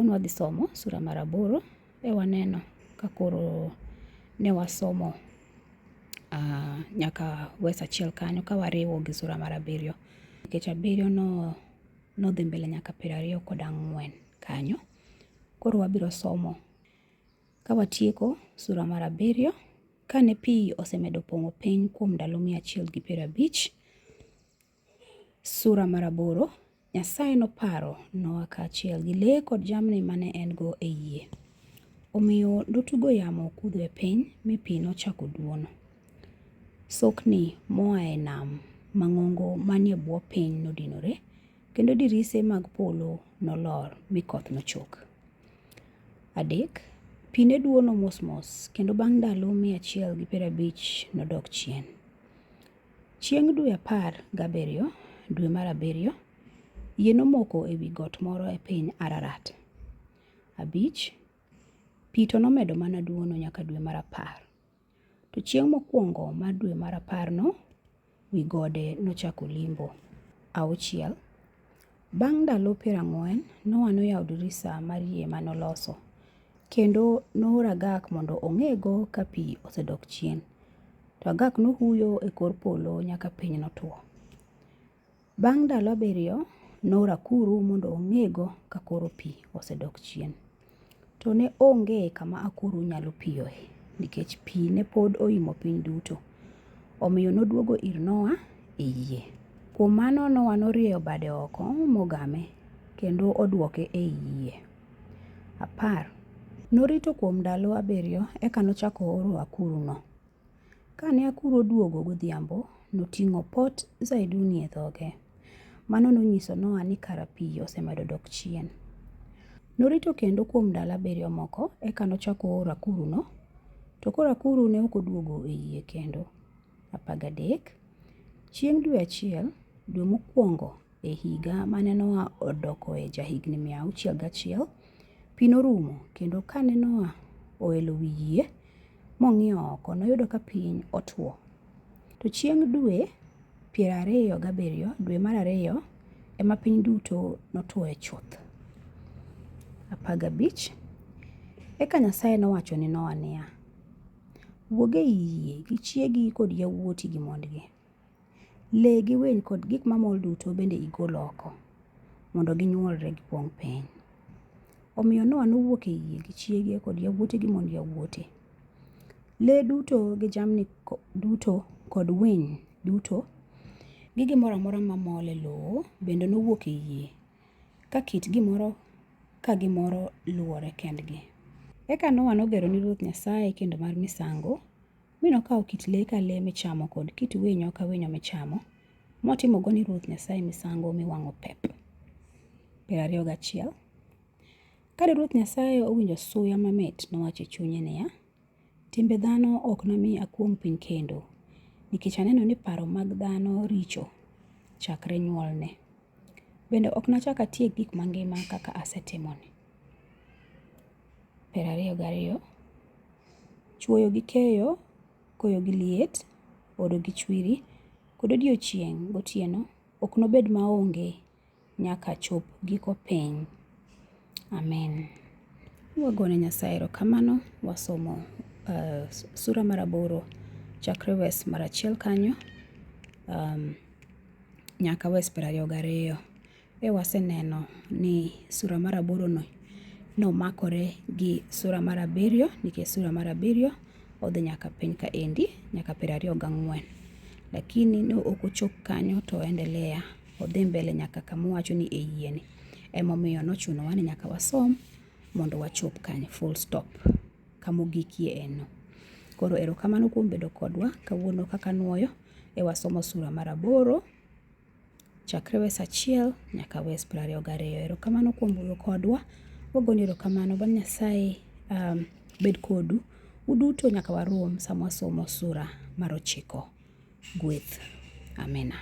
Kawuono wadhi somo sura mar 8 e waneno ka koro ne wasomo nyaka wes 1 kanyo ka wariwo gi sura mar 7 nikech 7 no nodhi mbele nyaka 24 kanyo. Koro wabiro somo ka watieko sura mar 7 kane pi osemedo pong'o piny kuom ndalo 150. Sura mar 8 Nyasaye noparo Noa kaachiel gi le kod jamni mane en-go e yie. Omiyo notugo yamo kudho e piny, mi pi nochako duono. Sokni moa e nam mang'ongo manie bwo piny nodinore, kendo dirise mag polo nolor, mi koth nochok. 3, pi ne duono mos mos, kendo bang' ndalo 150 nodok chien. Chieng' dwe 17, dwe mar abiriyo, yie nomoko e wi got moro e piny Ararat. 5, pi to nomedo mana duono nyaka dwe mar 10. To chieng' mokwongo mar dwe mar 10no, wi gode nochako limbo. 6, bang' ndalo 40, Noa noyawo dirisa mar yie ma noloso, kendo nooro agak mondo ong'ego ka pi osedok chien. To agak nohuyo e kor polo nyaka piny notwo. Bang' ndalo 7, nooro akuru mondo ong'ego ka koro pi osedok chien. To ne onge kama akuru nyalo piyoe, nikech pi ne pod oimo piny duto. Omiyo noduogo ir Noa e yie. Kuom mano Noa norieyo bade oko mogame, kendo odwoke ei yie. 10. Norito kuom ndalo 7 eka nochako ooro akuruno. Kane akuru oduogo godhiambo, noting'o pot zeituni e dhoge. Mano nonyiso Noa ni kara pi osemedo dok chien. Norito kendo kuom ndalo 7 moko eka nochako ooro akuruno, to koro akuru ne ok oduogo e yie kendo. 13. Chieng' dwe 1, dwe mokwongo e higa mane Noa odokoe jahigni 601, pi norumo kendo kane Noa oelo wi yie mong'iyo oko, noyudo ka piny otwo. To chieng' dwe 27, dwe mar 2, ema piny duto notwoe chuth. 15. Eka Nyasaye nowacho ni Noa niya, Wuog ei yie gi chiegi kod yawuoti gi mondgi. Le gi winy kod gik mamol duto bende igol oko, mondo ginywolre gipong' piny. Omiyo Noa nowuok e yie gi chiege kod yawuote gi mond yawuote. Le duto gi jamni duto kod winy duto gi gimoro amora mamol e lowo bende nowuok e yie, ka kit gimoro ka gimoro luwore kendgi. Eka Noa nogero ni Ruoth Nyasaye kendo mar misango, mi nokawo kit le ka le michamo kod kit winyo ka winyo michamo, motimogo ni Ruoth Nyasaye misango miwang'o pep. 21. Kane Ruoth Nyasaye owinjo suya mamit, nowacho e chunye niya, Timbe dhano ok nomi akuong' piny kendo, nikech aneno ni paro mag dhano richo chakre nywolne. Bende ok nachak atiek gik mangima kaka asetimoni. 22. Chwoyo gi keyo, koyo gi liet, oro gi chwiri, kod odiechieng' gotieno ok nobed maonge nyaka chop giko piny. Amen. Wagone Nyasaye erokamano, wasomo sura mar 8 chakre wes mar 1 kanyo nyaka wes 22. E waseneno ni sura mar 8 no nomakore gi sura mar 7 nikech sura mar 7 odhi nyaka piny kaendi nyaka 24. Lakini ne ok ochop kanyo to endelea odhi mbele nyaka kama owacho ni e yie ni. Emomiyo nochunowa ni nyaka wasom mondo wachop kanyo full stop kama ogikie en no. Koro erokamano kuom bedo kodwa kawuono kaka nwoyo e wasomo sura mar 8 chakre wes 1 nyaka wes 22. Erokamano kuom bedo kodwa. Wagoni erokamano bang' Nyasaye bed kodu uduto nyaka warom sama wasomo sura mar 9. Gweth. Amina.